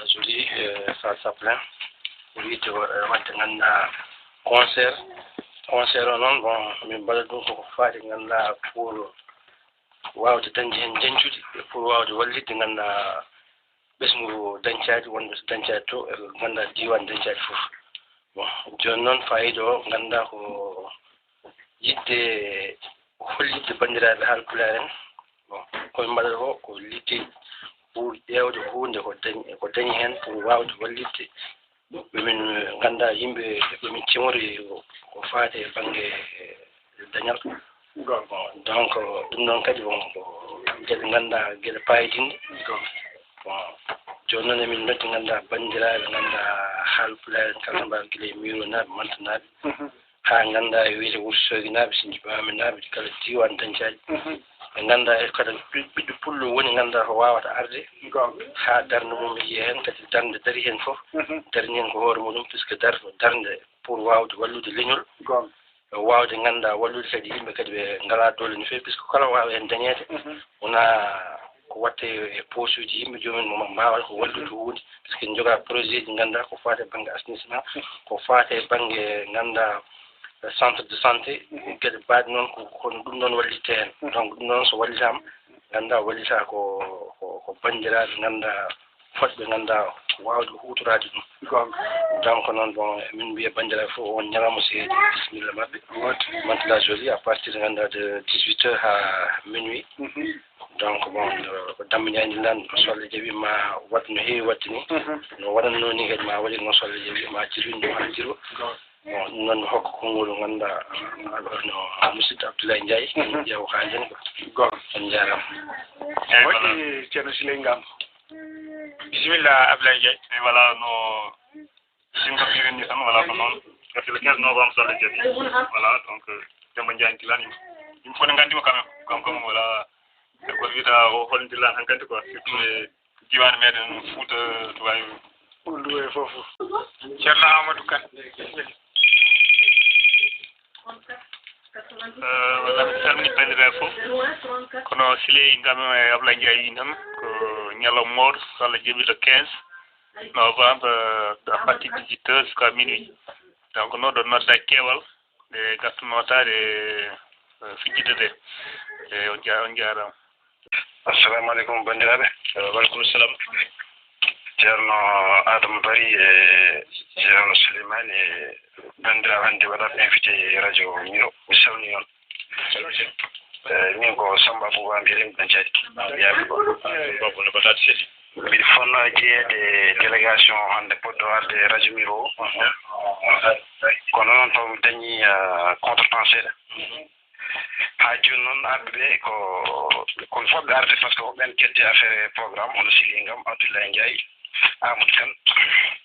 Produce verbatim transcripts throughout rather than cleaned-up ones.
Joli, eh, salle Sablin. Ko yiɗde wa-, waɗde ngannduɗaa concert. Concert o noon, bon, min mbaɗa ɗum koko faati ngannduɗaa pour waawde dañde heen njancuɗi, e pour waawde wallitde ngannduɗaa ɓesngu Dañcaali, wonɓe to Dañcaali to, e ngannduɗaa diiwaan Dañcaali fof. Bon, jooni noon faayiida o ngannduɗaa ko yiɗde hollitde banndiraaɓe haalpulaar en. Bon, ko min mbaɗata ko, ko liggey pour ƴeewde huunde ko dañ-, ko dañi heen pour waawde wallitde ɓe min ngannduɗaa yimɓe ɓe min cemori ko, ko faati e bannge dañal. Bon, donc, ɗum noon kadi, bon, ko geɗe ngannduɗaa, geɗe paayodinɗe. Bon, jooni noon emin noddi ngannduɗaa banndiraaɓe ngannduɗaa haalpulaar en kala mbaawa gila e Mironaaɓe, Mantanaaɓe, haa ngannduɗaa e wiyetee Wuro Sooginaaɓe, Sinji Baaminaaɓe, kala diiwaan Dañcaali. Ɓe ngannduɗaa e kala ɓi-, ɓiɗɗo pullo woni ngannduɗaa ko waawata arde haa darnde mum yiya heen, kadi darnde darii heen fof, darini heen ko hoore muɗum, puisque dar-, darnde pour waawde wallude leñol, waawde ngannduɗaa wallude kadi yimɓe kadi ɓe ngalaa doole no feewi, puisque kala waawa heen dañeede, wonaa ko waɗte e posuuji yimɓe, joomum en mo mbaawata ko wallude huunde, puisque en njogaa projet ji ngannduɗaa ko faati e bannge assainissement, ko faati e bannge ngannduɗaa centre de santé, geɗe baɗe noon ko, kono ɗum noon wallitte heen. Donc ɗum noon so wallitaama, ngannduɗaa wallitaa ko, ko, ko banndiraaɓe ngannduɗaa fotɓe ngannduɗaa waawde huutoraade ɗum. Donc noon, bon, min mbiya banndiraaɓe fof on ñalawma seedi, bisimilla maɓɓe. Mantes-la-Jolie à partir ngannduɗaa de dix-huit heures haa minuit. Donc bon, ko Dammba Ndiaye ndillaan, so Allah jaɓi ma waɗ no heewi waɗde ni. No waɗatnoo ni kadi ma waɗir noon so Allah jaɓi ma jirwin ɗum haa jirwa. Bon, ɗum noon mi hokka konngol ngannduɗaa, no musidɗo Abdoulaye Ndiaye, ƴeewa ko haalden ko. On njaaraama. Eeyi, moƴƴi, Ceerno Siley Ngam. Bisimilla, Ablaye Ndiaye. Eyi, voilà, no Singa mbiren ni tan, voilà, ko noon. Parce que le quinze novembre, so Allah jaɓi. Voilà, donc, Demba Ndiaye Tilane, yimɓe, yimɓe fof ne nganndi mo quand même. Kanko kam, voilà, ko wiyata o hol Tilane hankadi quoi, surtout e diiwaan meɗen Fuuta, to wayi. Ɓulndu e fof. Ceerno Amadou Kane. Eh, walla mi salmini banndiraaɓe fof. Kono Siley Ngam e Ablaye Ndiaye wi tan ko ñalawma mawɗo, so Allah jaɓi le quinze novembre, eh, à partir de dix-huit heures jusqu'à minuit. Donc, noon ɗo nodda e keewal, ɓe ngarta nootaade, eh, fijjidde nde. Eh, on nja-, on njaaraama. Assalamu aleykum, banndiraaɓe. Eh, wa aleykum salam. Ceerno Adama Bari e Ceerno Souleymane e banndiraaɓe hannde waɗaaɓe invité e radio Miro. Mi salmini on. Eh, min ko Samba Abouba, mbiyeten Dañcaali. Yaaɓe ko. Mbiɗo fotnoo jeyeede e délégation hannde poɗɗo arde e radio Miro o. Kono noon taw mi dañii, eh, contretemps seeɗa. Haa jooni noon, arɓe ɓe ko, ko fotɓe arde, par ce que ko ɓeen ketti affaire e programme, hono Siley Ngam, Abdoulaye Ndiaye, Amadou Kane,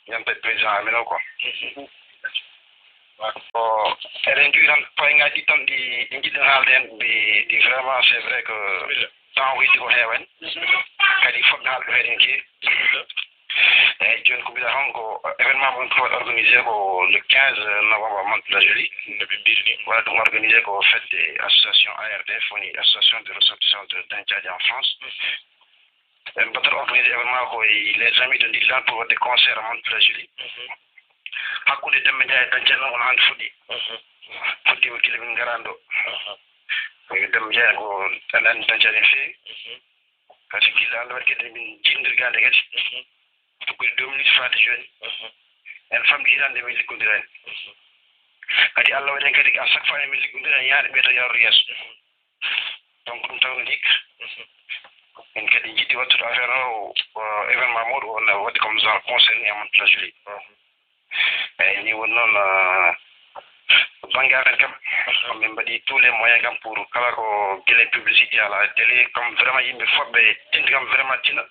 ñande président Amino ko. Ko eɗen njogii tan poyngaaji ɗi tan ɗi, ɗi njiɗɗen haalde heen, ɗi, ɗi vraiment, c'est vrai que temps o yiɗi ko heewani. Kadi fotɓe haalde ko eɗen keewi. Eeyi, jooni ko mbiɗa hon ko événement mo ko waɗa organisé ko le quinze novembre à Mantes-la-Jolie. No ɓe mbiri ni. Waɗa ɗum organisé ko fedde association A R D F, woni association de ressortissants de Dañcaaji en France. En mbaɗata organisé événement ko e les amis de Ndillaan pour waɗde concert à Mantes-la-Jolie. Hakkunde Demba Ndiaye e Dañcaaji noon, kono hannde fuɗɗi. Fuɗɗiima gila min ngaraani ɗo. Ko Demba Ndiaye ko anndi Dañcaaji no feewi. Par ce que gila Allah waɗi kadi min jinndirgaade kadi. Tuggude deux minutes faade jooni. En famɗi hitaande min liggondiraani. Kadi Allah waɗi en kadi à chaque fois emin liggondira, en yaade ɓeydo yaru yeeso. Donc ɗum taw no hikka. En kadi jiɗi wattude affaire o, o événement mawɗo o, na waɗi comme genre concert ni à Mantes-la-Jolie. Eeyi, ni woni noon, ah, bannge amen kam, min mbaɗi tous les moyens kam pour kala ko gila publicité à la télé, comme vraiment yimɓe fotɓe tindi kam vraiment tina,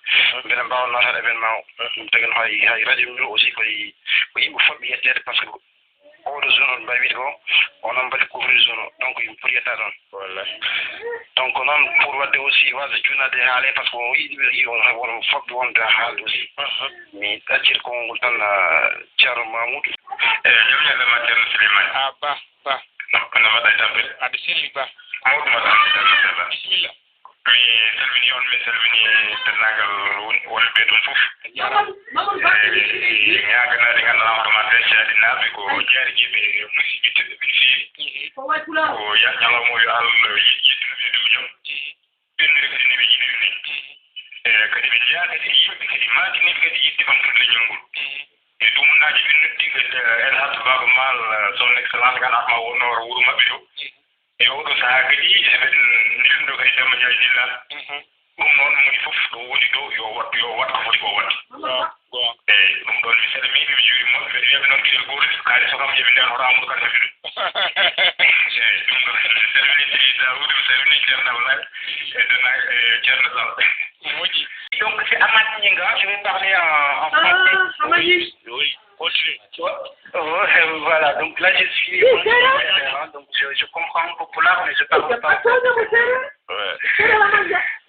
mbele mbaawa nootaade événement o. Ɗum tagi no hay, hay radio Miro aussi koye, ko yimɓe fotɓe yetteede, par ce que oɗo zone on mbawi wiide ko, onon mbaɗi couvrir zone o, donc yimɓe poti yettaade on. Wallahi. Donc noon pour waɗde aussi wasde juunaade e haale, par ce que o yiɗi ɓe yiɗi on, won fotɓe wonde e haalde aussi. Mi ɗaccir konngol ngol tan, ah, Ceerno Mamoudou. Eeyi, jam ñalle ma, Ceerno Souleymane. Ah, Ba, Ba. No, no mbaɗɗa e tampere? Aɗa selli, Ba. Mawɗum, alhamdulillah, machallah. Bisimilla. Mi salmini on, mi salmini denndaangal won-, wonɓe ɗum fof. Mamadou, Mamadou Ba. E ñaaganaade ngannduɗaa hoore maa ɓe caɗinaaɓe ko jaariiɓe, musiɓɓe tedduɓe no feewi. Ko waɗ pulaar. Ko ya-, ñalawma o yo Allah yettin ɓe dow jam. Ɓenndude kadi no ɓe yiɗiri ni. E kadi ɓe njeyaa kadi e yimɓe kadi maakiniiɓe kadi yiɗde ɓamtude leñol ngol. E dumunaaji ɓennduɗi kadi, eh, El Hadj Baaba Maal, eh, son excellence, ngannduɗaa ma wonno wuro maɓɓe ɗo. E oɗo sahaa kadi, eɗen ndilluno kadi Demba Ndiaye Dilla. Mhm. Ɗum noon, moni fof ɗo woni ɗo, yo waɗ, yo waɗ ko foti ko waɗde. Go-, go. Eeyi, ɗum ɗoon, mi salmii ɓe, mi juuriima ɓe, mbeɗa wiya ɓe noon geɗel gootel, kaalis o kam, yo ɓe ndeen hoto Amadou Kane Habibou. Eeyi, ɗum ɗoon, mi salminii Seydi Daoud, mi salminii Ceerno Ablaye, e Dona, e Ceerno Sall. Moƴƴi. Donc, c'est Amath Gningue, je vais parler en, en français. Ah, Amath. Oui, oui. Continue. Tu vois ? Oh, euh, voilà, donc là, je suis en Angleterre, hein, donc je, je comprends un peu pulaar, mais je parle pas. Ouais.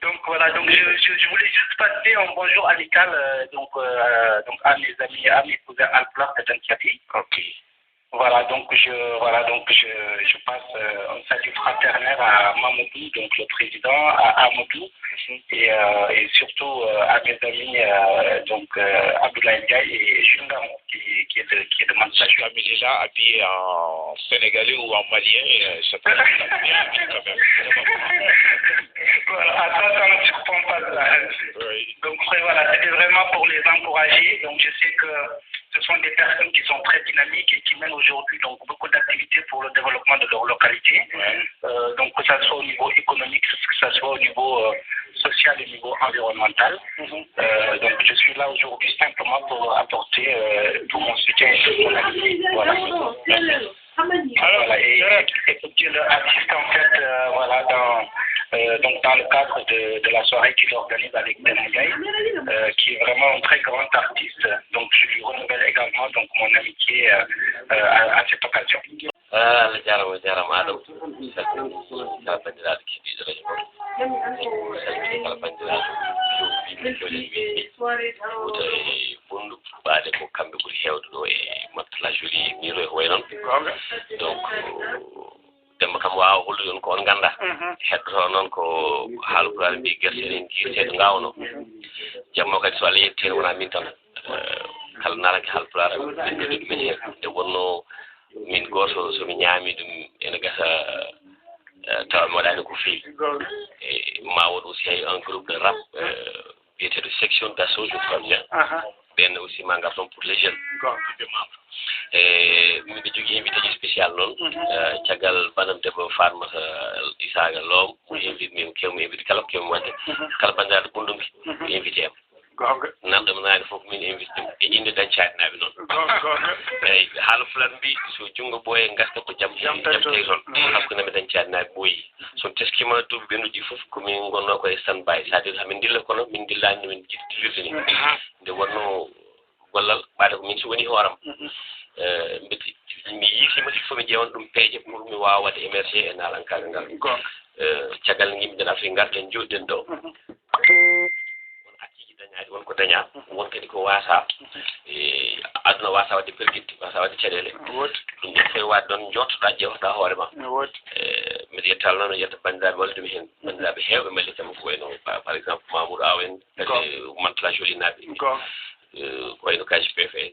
Donc voilà, donc je, je, je voulais juste passer un bonjour amical, euh, donc, euh, donc à mes amis, à mes cousins Haalpulaar de Danthiaby. Ok. Voilà, donc je, voilà, donc je, je passe, euh, un salut fraternel à Mamadou, donc le président, à Amadou, et, euh, et surtout, euh, à mes amis, euh, donc, euh, Abdoulaye Ndiaye et Jules Ndamou, qui, qui est de, qui est de Mantes-la-Jolie. Jules Ndamou, il est là, habillé en sénégalais ou en malien, euh, je sais pas, il est bien habillé quand même. Voilà, ça, ça ne surprend pas, ça. Oui. Donc, ouais, voilà, c'était vraiment pour les encourager. Donc, je sais que ce sont des personnes qui sont très dynamiques et qui mènent aujourd'hui donc beaucoup d'activités pour le développement de leur localité. Ouais. Euh, donc que ça soit au niveau économique, que ça soit au niveau, euh, social, au niveau environnemental. Mhm. Euh, donc je suis là aujourd'hui simplement pour apporter, euh, tout mon soutien et toute mon amitié. Voilà. Merci. Voilà, et, et que Dieu le assiste en fait, euh, voilà, dans, euh, donc dans le cadre de, de la soirée qu'il organise avec Dembou Ndiaye, euh, qui est vraiment un très grand artiste. Donc je lui renouvelle également donc mon amitié, euh, euh, à, à cette occasion. Ah, Allah jaaraama, jaaraama Adama. Mi salmini kala banndiraaɗo keɗiiɗo radio Bawol. Mi salmini kala banndiraaɗo jooɗiiɗo jooɗiiɗo wiyde Fuuta e Bundu. Ɓaade ko kamɓe ɓuri heewde ɗo e Mantes-la-Jolie, ni ɗo e ko wayi noon. Goonga. Donc, Demba kam waawa hollude on ko on nganndaa. Mhm. Heddotoo noon ko Haalpulaar mbiyi gerte ene jiirtee ɗo ngaawnoo. Mhm. Jamma kadi so Allah yettii heen wonaa miin tan. Eh, kala naranke Haalpulaar, min kadi ɗumen heen. Nde wonnoo min gooto, so mi ñaami ɗum, ene gasa, eh, tawa mi waɗaani ko feewi. Goonga. Eh, ma won aussi hay un groupe de rap, eh, biyeteeɗo Section d'Assaut, je crois bien. Aha. Ɓeen aussi ma ngar toon pour les jeunes. Goonga, ɓiɓɓe Mamadou. E miɗo jogii invité ji spécial noon. Mhm. Eh, caggal banam debbo Fatmata Isaaga Loom, mo invite min, kew mo invite kala ko kew mo waɗde. Mhm. Kala banndiraaɗo Bundunki, mhm, mo invité am. Goonga. Nanɗo mo naani fof min invite ɗum e innde Dañcaani naaɓe noon. Goonga, goonga. Eeyi, Haalpulaar mbiyi, so junngo ɓooyii ngaska ko jam, jam tawi toon. Jam tawi toon. Mm. Hakkunde men Dañcaani naaɓe ɓooyii. So teskiima duuɓi ɓennuɗi fof, ko min ngonnoo ko e stand by. C'est-à-dire, hamin ndilla kono min ndillaani no min njiɗi dillirde ni. Mm. Nde wonnoo gollal, ɓaade ko min so woni hooram. Mhm. Eh, mbiɗi, mi yiitiima il faut mi ƴeewan ɗum peeje pour mi waawa waɗde émerger e naalankaagal ngal. Goonga. Eh, caggal nde yimɓe nden Afrique ngarten, njooɗiɗen ɗo. Mhm. Won acciiji dañaaɗi, won ko dañaa, mhm, won kadi ko waasaa. Mhm. Eh, aduna waasaa waɗde pergitte, waasaa waɗde caɗeele. Woodi. Ɗum ɗon fof waɗde ɗoon, njooɗtoɗaa, ƴeewtoɗaa hoore ma. Woodi. Eh, mbiɗa yetta Allah noon, yetta banndiraaɓe wallude mi heen. Mhm. Banndiraaɓe heewɓe mballitii mi ko wayi no, par, par exemple, Mamour Aw en, kadi Mantes-la-Jolie naaɓe. Goonga. Eh, ko wayi no K G P F en.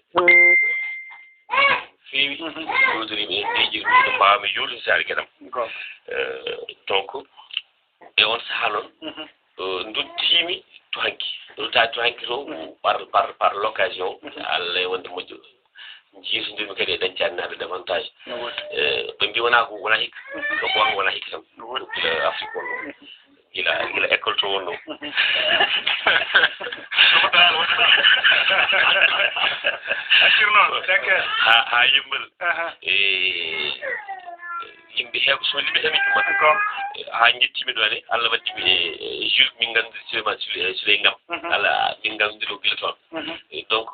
Feewi, mhm, jooɗoriiɓe heen, miijo, miijo mbaawmi juulde saare geɗam. Goonga. Eh, donc, e on sahaa noon, mhm, eh, nduttiimi to hanki. Nduttaa to hanki to, mhm, par, par, par l'occasion, mhm, Allah e wonde moƴƴo. Njiitondirmi kadi e Dañcaani naaɓe davantage. No woodi. Eh, ɓe mbii wonaa ko, wonaa hikka. Mhm. Ko goonga, wonaa hikka tan. No woodi. Ko gila Afrique wonnoo. Mhm. Gila, gila école to wonnoo. Accir noon, d'accord. Haa, haa Yummbal. Aha. E, yimɓe heew-, so yimɓe heɓi ɗum waɗa. Ko. Haa njettiimi ɗo ne, Allah waddi mi e, e Jules, min nganndi Souleymane Souley, e Souley Ngam. Mhm. Allah, min nganndi ɗo gila toon. Mhm. E, donc,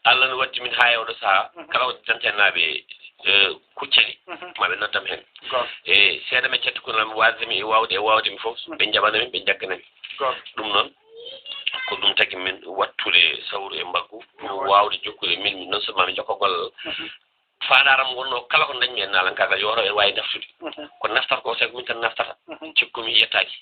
Allah no waddi min haa e oɗo sahaa, mhm, kala ko Dañcaani naaɓe, e, kuccani, mhm, maa ɓe noddam heen. Goonga. E seeɗa men cettukuno am waasde mi e waawde, e waawde mi fof, mhm, ɓe njaɓana min, ɓe njaggana min. Goonga. Ɗum noon, ko ɗum tagi min wattude sawru e mbaggu, pour waawde jokkude min, min non seulement min jokka gollal, mhm, Faandaram wonno kala ko dañmi en naalan kagal, yo en waawi naftude. Ko naftata ko, sabu min tan naftata. Cikkumi yettaaki.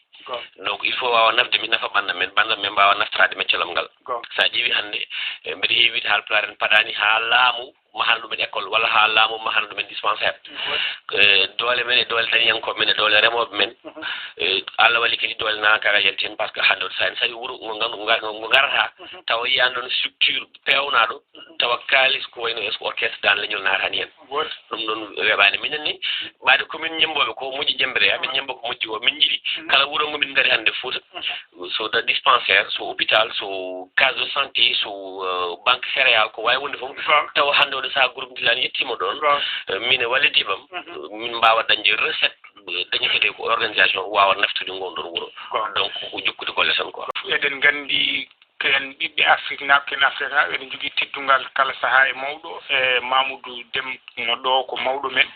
Donc, il faut waawa nafde mi nafa ɓanndam men, ɓanndam men mbaawa naftoraade meccalal ngal. So a ƴeewi hannde, e, mbeɗa heewi wiide Haalpulaar en paɗaani haa laamu mahana ɗumen école, walla haa laamu mahana ɗumen dispensaire. E, doole men e doole dañiyankooɓe men e doole remooɓe men. E, Allah walli kadi doole naalan kagal yalti heen, par ce que hannde o saani saɗi wuro ngo ngar-, ngo ngar-, ngo ngarata, tawa yiyaani ɗoon structure peewnaaɗo, tawa kaalis ko wayno est-ce que orchestre daan leñol naatani heen. Ɗum ɗoon weeɓaani. Minen ni, ɓaade ko min ñemmbooɓe ko moƴƴi ƴemmbere, amin ñemmba ko moƴƴi o. Min njiɗi kala wuro ngo min ngari hannde Fuuta, so da dispensaire, so hôpital, so case de santé, so, euh, banque céréale, ko waawi wonde fof, tawa hannde oɗo sahaa groupe Ndillaan yettiima ɗoon, euh, min e wallitiiɓam, min mbaawa dañde recette, euh, dañeteeɗo ko organisation o waawa naftude ngoon ɗoon wuro. Donc, ko jokkude golle tan quoi. Eɗen nganndi ko en ɓiɓɓe Afriknaaɓe, ko en Afriknaaɓe, eɗen njogii teddungal kala sahaa e mawɗo, e Mamoudou Dem no ɗo ko mawɗo men.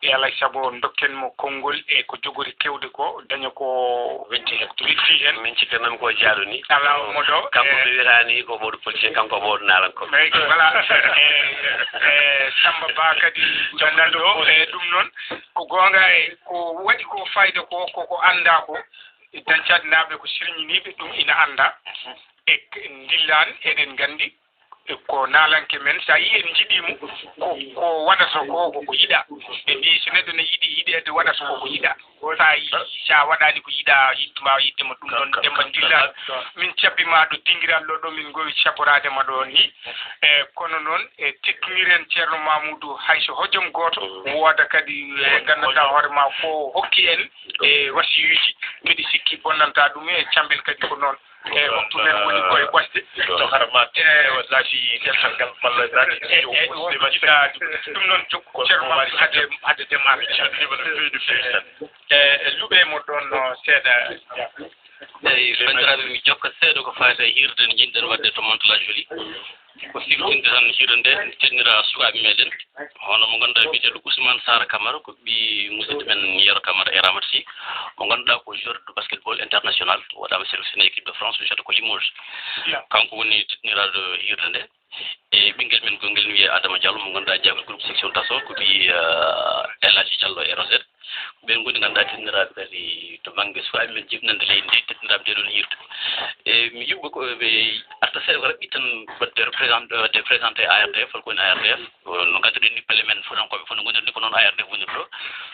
Yo Allah e sago ndokken mo konngol e ko jogori kewde ko, daña ko wetti heen. Wetti heen. Min cikkanno mi ko jaaɗo ni. Alaa mo ɗo, kanko e ɓe wiyata ni ko mawɗo politicien, kanko mawɗo naalankooɓe. Eyi, voilà. E, e, Samba Ba kadi, ganndal ɗo, e, ɗum noon, ko goonga e ko waɗi ko fayda ko, ko, ko anndaa ko. Dancaaɗe naaɓe ko sirñiniiɓe, ɗum ina anndaa. E k-, Ndillaan, eɗen nganndi, e ko naalanke men, so a yii en njiɗii mo, ko, ko waɗata ko, ko ko yiɗaa. Ɓe mbii, so neɗɗo ne yiɗi yiɗeede, waɗata ko ko yiɗaa. So a yii, so a waɗaani ko yiɗaa, yiɗ-, mbaawa yiɗde mo. Ɗum ɗoon, Demba Ndillaan, min cabbi ma ɗo dingiral ɗo, ɗo min ngowi caboraade ma ɗo ni. E, kono noon, e, teddiniren Ceerno Mamoudou, hay so hojom gooto, wooda kadi, e, nganndanɗaa hoore ma ko hokki en, e, wasiyuuji, mbeɗa sikki bonnantaa ɗum, e, cambel kadi ko noon. E, waktu men woni ko e ɓosde. To harma, e, laafi dental ngal, walla laafi e, e, on jiɗaa ɗum, ɗum noon jokku Ceerno Mamoudou hade, hade demaɓe. Calminima no feewi, no feewi tan. E, luɓe mo ɗoon no seeɗa. Eyi, banndiraaɓe, mi jokka seeɗa ko faati e hiirde nde njiɗ-ɗen waɗde to Mantes-la-Jolie. Ko siftinde tan hiirde nde, teddinira sukaaɓe meɗen, hono mo ngannduɗaa biyeteeɗo Ousmane Sara Camara, ko ɓii musidɗo men Yero Camara e Ramata Sy, mo ngannduɗaa ko joueur de basketball international, o waɗaama sélectionné équipe de France, wiyetee ko Limoges. Kanko woni teddiniraaɗo hiirde nde. E ɓinngel men gongel ne wiyee Adama Diallo, mo ngannduɗaa jeyaa ko groupe section Tasso, ko ɓii, eh, El Hadji Diallo e Rosette. Ko ɓeen ngoni ngannduɗaa teddiniraaɓe kadi to bannge sukaaɓe men jibinande leydi ndi, teddiniraaɓe nde ɗoon hiirde. E mi yuɓɓo ko ɓe arta seeɗa ko raɓɓi tan waɗde représenté, waɗde présenté A R D F, holko woni A R D F? Ko no ngannduɗen ni pelle men Fuutankooɓe fof no ngoniri ni, ko noon A R D F woniri ɗo.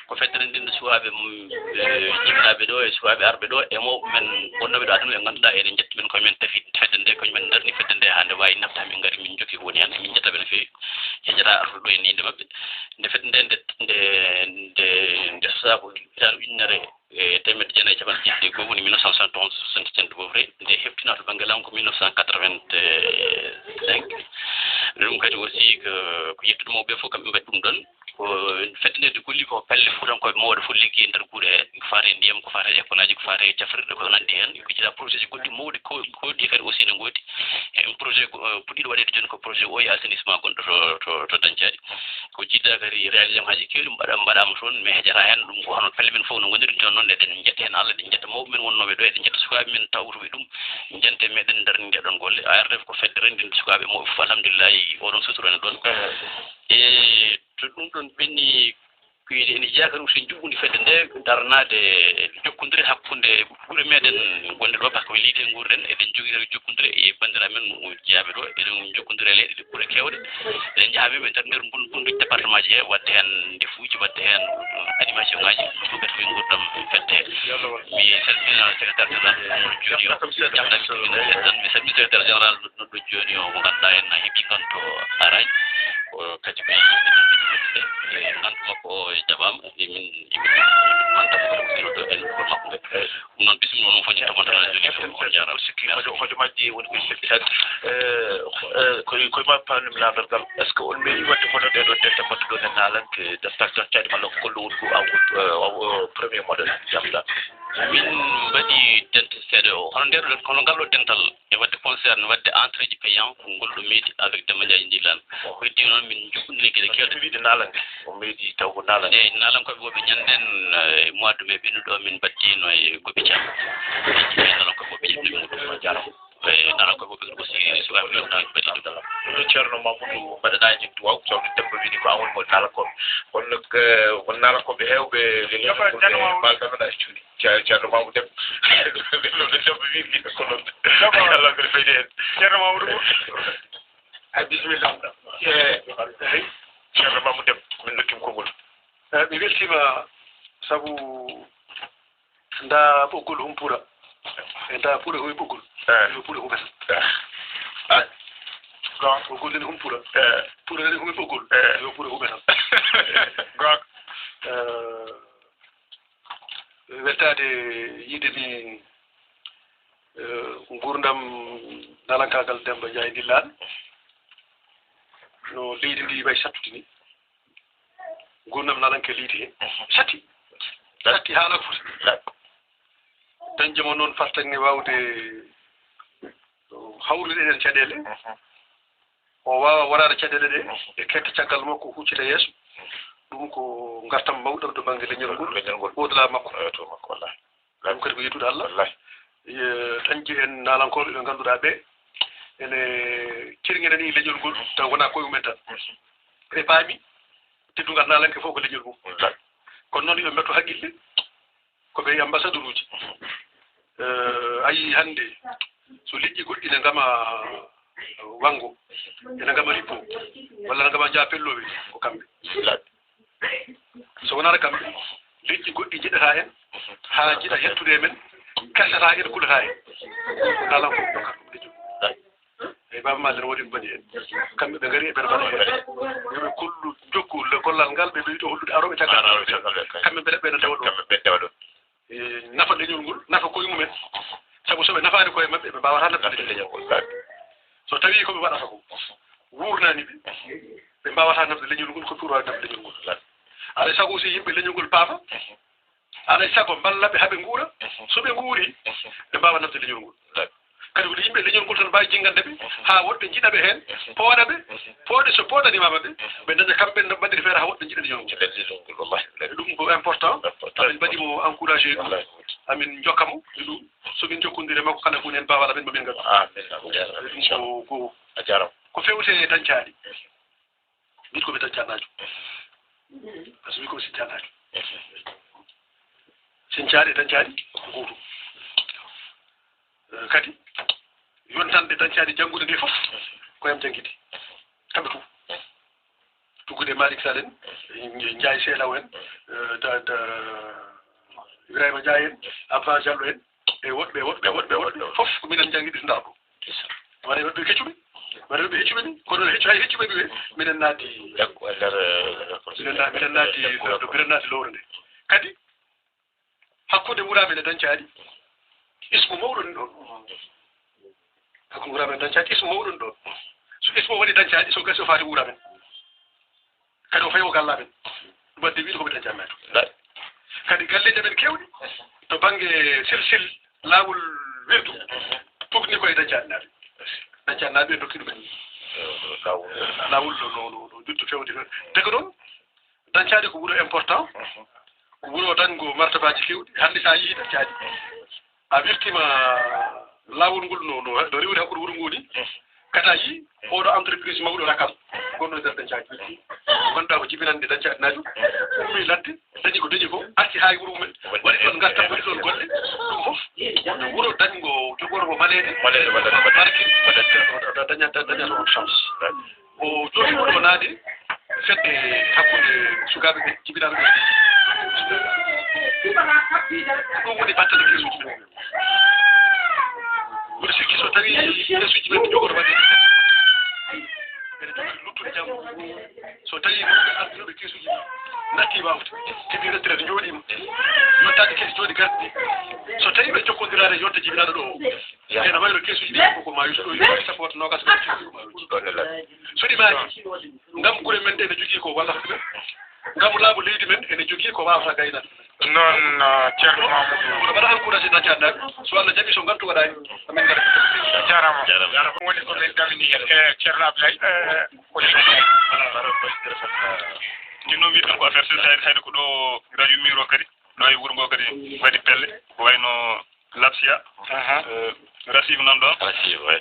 Ko fedde nde nde sukaaɓe, mm, eh, jibinaaɓe ɗo e sukaaɓe arɓe ɗo e mawɓe men wonnooɓe ɗo aduna ɓe ngannduɗaa eɗen njetti men koye men tafi fedde nde, koye men darni fedde nde haa nde waawi nafde, min ngari min njokki ko woni heen, min njettaɓe no feewi. Hejata artude ɗo e innde maɓɓe. Nde fedde nde, nde, nde, nde, nde sosaa ko hitaande ujunere e teemedde jeenayi e cappanɗe jeetati e go'o, woni mille neuf cent soixante et onze, soixante-dix-sept à peu près. Nde heftinaa to bannge laamu ko mille neuf cent quatre-vingt-cinq. Ɗum kadi aussi ko, ko yettude mawɓe ɓe fof, kamɓe mbaɗi ɗum ɗoon. Ko fedde nde, nde golli ko pelle Fuutankooɓe mawɗe fof liggi e nder gure he, ko faati e ndiyam, ko faati e école aji, ko faati e cafrirɗe, ko nanndi heen. Ko jeyaa projet ji goɗɗi mawɗi ko, ko ɗi kadi aussi ne ngoodi. E projet ko, eh, puɗɗiiɗo waɗeede jooni ko projet eau et assainissement gonɗo to, to, to Dancadi. Ko jiidaa kadi réalisation ŋaaji keewɗi mbaɗa-, mbaɗaama toon, mais hejata heen ɗum ko hono pelle men fof no ngoniri jooni noon, eɗen njetta heen Allah, eɗen njetta mawɓe men wonnooɓe ɗo, eɗen njetta sukaaɓe men tawruɓe ɗum, njante meɗen ndarni ɗee ɗoon golle. A R D F ko fedde renndinde sukaaɓe mawɓe fof, alhamdulillahi, oɗon sutura ne ɗoon. E to ɗum ɗoon ɓenni, ko ene, ene jeyaa kadi aussi njuɓɓudi fedde nde darnaade jokkondire hakkunde gure meɗen gonɗe ɗo, par ce que ko leydi he nguurɗen, eɗen njogii kadi jokkondire e banndiraaɓe men jeyaaɓe ɗo, eɗen njokkondira e leyɗe ɓure keewɗe. Eɗen njaha min ɓe nder, nder mbun-, bunduuji département ji he, waɗde heen ndefuuji, waɗde heen, uh, animation ŋaaji, ɗum ɓe tawi nguurndam fedde he. Mi salmina secrétaire général Amadou Joni o, jam tan mi salmina secrétaire général no ɗo jooni o, mo ngannduɗaa en a heɓii nganto araani. Ko kadi ko e nganto makko o e jaɓaama, e min, e min manta ko ɗo en ko makko nde. Ɗum noon, bisimilla, onon fof, ƴetta montana jooni fof, on njaaraama. Sikki hojo-, hojomaaji woni koye sekki tan. Eh, eh, koye, koye ma paamnimi laamorgal. Est-ce que on meeɗi waɗde hono ɗee ɗoo dente mbaɗtuɗon e naalanke, dentaire, dentaire, malla ko gollo woni ko aw, eh, aw, eh, premier modèle, jamɗa? Min mbaɗi dente seeɗa o. Hono ndeer ɗoo, hono ngal ɗoo dental? E waɗde concert, no waɗde entrée ji payant, ko ngol ɗo meeɗi avec Demba Ndiaye Ndillaan. Ko heddi noon, min njokkondiri geɗe keewɗe. Wiide naalanke, o meeɗi taw ko naalanke. Eeyi, naalankooɓe woɓɓe ñande en, eh, mois de mai ɓennuɗo o, min mbaɗdiino e Goɓe Caam. Eeyi, naalankooɓe woɓɓe ƴetti ɗum. A jaaraama. Eeyi, naalankooɓe woɓɓe kadi aussi, sukaaɓe men mbaɗi ɗum. Ceerno Mamadou mbaɗanaa en duwaaw, sabu Demba wini ko an woni mo naalankooɓe. Kono nag, eh, won naalankooɓe heewɓe, Ceerno Mamadou Dem. Ɗum ɗo Demba wini ko noon. Ceerno Mamadou. A bisimilla. Eh, Ceerno Mamadou Dem, min ndokkima konngol. Eh, mi weltiima sabu nda ɓoggol humpura. E nda puɗe hoy ɓoggol. Eh. Yo puɗe huɓe tan. Eh. Ah. Gonga. Ɓoggol nene humpura. Eh. Puɗe nene huɓe ɓoggol. Eh. Yo puɗe huɓe tan. Gonga. Eh, weltaade yiide mi, eh, nguurndam naalankaagal Demba Njaay Ndillaan. No leydi ndi wayi sattude ni. Nguurndam naalankaagal leydi he. Mhm. Satti. Satti haa alaa ko foti. Dañde mo noon fartaŋŋe waawde hawrude ɗeen caɗeele. Mhm. O waawa waraade caɗeele ɗe, mhm, e kette caggal makko huccita yeeso. Ɗum ko ngartam mawɗam to bannge leñol ngol. Leñol ngol. Au-delà makko. Eh, to makko, wallahi. Ɗum kadi ko yettude Allah. Wallahi. Eh, dañde en naalankooɓe ɓe ngannduɗaa ɓe ene cirŋinanii leñol ngol, taw wonaa koye mumen tan. Mhm. Ɓe paami teddungal naalanke fof ko leñol mum. Wallahi. Kono noon yo metto haqqille, ko ɓe ambassadeur uji. Eh, a yii hannde so liƴƴi goɗɗi ne ngama wanngo, ene ngama rippo, walla ne ngama njaha pellooɓe, ko kamɓe. Wallahi. So wonaano kamɓe, leƴƴi goɗɗi njiɗataa en, haa njiɗa hettude e men, kasataa en, kulataa en. Naalankooɓe ɗo kam, ɗum leñol. E Baaba Maal ene woodi ko mbaɗi en. Kamɓe ɓe ngari e ɓe mbaɗi en. Yo ɓe kollu, jokku le gollal ngal, ɓe ɓeydo hollude arooɓe caggal. Arooɓe caggal ɓe, kay. Kamɓe mbele ɓe no ndewa ɗo. Kamɓe ɓe ndewa ɗo. E, nafa leñol ngol, nafa koye mumen. Sabu so ɓe nafaani koye maɓɓe, ɓe mbaawataa nafde leñol ngol. So tawii ko ɓe waɗata ko wuurnaani ɓe, ɓe mbaawataa nafde leñol ngol, ko ɓe ɓuri waawde nafde leñol ngol. Alaa e sago aussi yimɓe leñol ngol paama. Alaa e sago mballa ɓe haa ɓe nguura. So ɓe nguurii, ɓe mbaawa nafde leñol ngol. Kadi woni yimɓe leñol ngol tan mbaawi jinngande ɓe, haa woɗɓe njiɗa ɓe heen, pooɗa ɓe, pooɗe so pooɗanimaama ɓe, ɓe ndaña kamɓe no mbaɗiri feere haa woɗɓe njiɗa leñol ngol. Njiɗa leñol ngol, wallahi. Ɗum ko important. Important. Amin mbaɗi mo encouragé ɗum. Wallahi. Amin njokka mo e ɗum. So min njokkondiri e makko, kala ko woni heen baawal amin, mo min ngaddu. Ah, min ngaddu. Ɗum ko, ko, a jaaraama, ko feewte e dañcaali. Min ko mi dañcaanaajo. Par ce que min ko mi siñcaanaajo. Siñcaali e dañcaali ko gootum. Eh, kadi, yontande dañcaali janngude nde fof, ko yam janngidi. Kamɓe fof. Tuggude Malick Sall en, Ndiaye Seelaw en, eh, da, da, Ibrahima Ndiaye en, Abba Diallo en, e woɗɓe, woɗɓe, woɗɓe, woɗɓe, fof ko minen njanngi ɗi ndarɗo. Waɗa woɗɓe keccuɓe, waɗa woɗɓe heccuɓe ni, kono heccu-, hay heccuɓe ɓe, minen naati, e nder, eh, minen na-, minen naati, minen naati lowre nde. Kadi, hakkunde wuramen e dañcaali, ismu mawɗo ni ɗon. Hakkunde wuramen e dañcaali, ismu mawɗo ni ɗon. So ismu waɗi dañcaali, so gasi o faati wuramen. Kadi o fayi o galla men. Ɗum addi wiide ko ɓe dañcaali naatu. Kadi galleeji amen keewɗi to bannge silsil laawol wirdu, tugni ko e dañcaali naaɓe. Dañcaali naaɓe ndokki ɗumen laawol no, no, no, no juttu feewde. Te ko noon, dañcaali ko wuro important, ko wuro dañgo martabaaji keewɗi. Hannde so a yehii dañcaali, a wirtiima laawol ngol no, no, no rewri hakkunde wuro ngoo ni. Kadi a yii, ooɗo entreprise mawɗo rakam, gonɗo e nder dañcaali. Ngannduɗaa ko jibinannde dañcaali naajo, ummi ladde, dañi ko dañi ko, arti haa e wuro mumen, waɗi ɗoon ngartam, waɗi ɗoon golle, ɗum fof, wuro dañgo, jogorgo maleede, maleede, maleede, barke, dañata, dañata on chance. O jooɗi ɗo naade fedde hakkunde sukaaɓe ɓe, jibinaaɓe ɓe. Ɗum woni battane keesuuji men. Mboɗo sikki so tawii keesuuji men jogoto waɗde, ene jogii luttude janngo. So tawii wonɓe ardiiɓe keesuuji men nattii waawde, keɓii retraite, njooɗiima, yottaade keesi jooɗi garɗi ɗi. So tawii ɓe njokkondiraani e yonta jibinaaɗo ɗo o, ene wayno keesuuji ɗi ko, ko maa yusu ɗo, yusu sappo walla noogaas ko maa yusu. Ɗon e laɓi. So ɗi maayi, ngam gure men ɗe ene jogii ko wallata ɗumen. Ngam laamu leydi men ene jogii ko waawata gaynaade. Noon, ah, Ceerno Mamadou. Kono mbaɗa encouragé dañcaali naaɓe. So Allah jaɓi, so ngantu waɗaani, amin ngara. Jaaraama. Jaaraama. Ɗum woni ko min ɗamini, eh, Ceerno Ablaye. Eh, ko ɗum noon mbiɗen ko affaire sen, tawi hayde ko ɗo radio Miro kadi, ɗo e wuro ngo kadi waɗi pelle, ko wayno Lapsia, aha, eh, Rasive nan ɗon. Rasive, oui.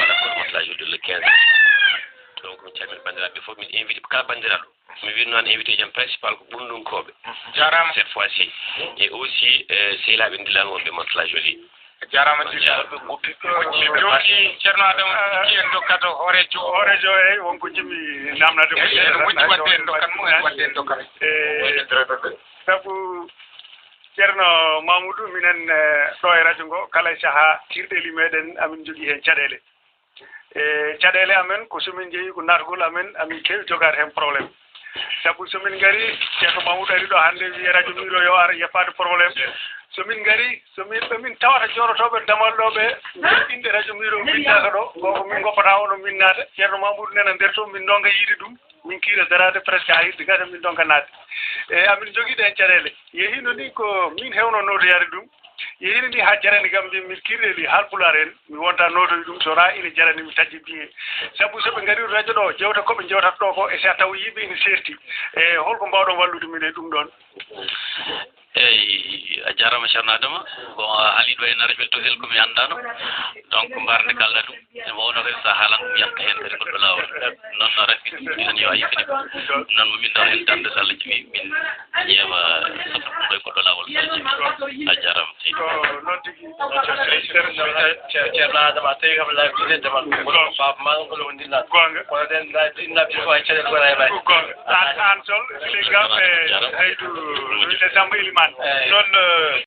waɗa ko Motla Jolie le quinze. Donc, min calmina banndiraaɓe fof, min invité kala banndiraaɗo. Mi winno an invité jam principal ko Ɓunndunkooɓe. Jaaraama. Cette fois-ci. Et aussi, euh, sehilaaɓe Ndillaan wonɓe Motla Jolie. Jaaraama. Jokki Ceerno Adama, jokki en dokkata hooreejo. Hooreejo, eyi, won ko njiɗmi namnade mo. Eyi, ene moƴƴi wadde en dokkat mo, ene wadde en dokkat. E, sabu Ceerno Mamoudou, minen, eh, ɗo e radio ngo, kala e sahaa, kiirɗeeli meɗen, amin njogii heen caɗeele. E, caɗeele amen, ko so min njehii ko naatgol amen, amin keewi jogaade heen problème. Sabu so min ngari, Ceerno Mamoudou ari ɗo hannde, wiye radio Miro yo ar, yefaade problème. So min ngari, so min, ɓe min tawata jooɗotooɓe damal ɗo, ɓe inɗe radio Miro winndaka ɗo, ko min ngoppata ono min naata. Ceerno Mamoudou nena nder to, min ndonga yiide ɗum, min kiira daraade presque haa hirde gasa, min ndonga naatde. E, amin njogii ɗeen caɗeele. Yehiino ni ko min heewno nootoyaade ɗum. Yehiino ni haa jarani kam, mbimi, min kiirɗeeli Haalpulaar en, mi wonta nootoy ɗum, so raa ina jarani mi taƴƴi biye. Sabu so ɓe ngarii radio ɗo, jewta ko ɓe njewtata ɗo ko, e so a taw yimɓe ina seerti. E holko mbaawɗon wallude min e ɗum ɗoon? Eyi, a jaaraama, Ceerno Adama. Bon, a haalii ɗo e Narfel Tosel ko mi anndaano. Donc, mbaar nde kaalɗaa ɗum, ene waawno kadi so a haalan ɗum yalta heen kadi goɗɗo laawol. Noon no rafet, ɗum yo a yettinii ko. Noon mo min tawa heen darnde, so Allah jaɓii, min ƴeewa safrude ɗum ɗo e goɗɗo laawol, so Allah jaɓii. A jaaraama, seydi. Ko noon tigi. Ceerno Adama, a tawi kam laabi ɗiɗi e damal. Goonga. Baaba maa ngol o ndilla. Goonga. Kono ɗen laabi ɗiɗi, laabi ɗiɗi ko hay caɗeele ko wona e maayde. Goonga. Aan, aan Sol, Sile Gam e Saydu, Samba Elimane. Eyi. Noon, eh,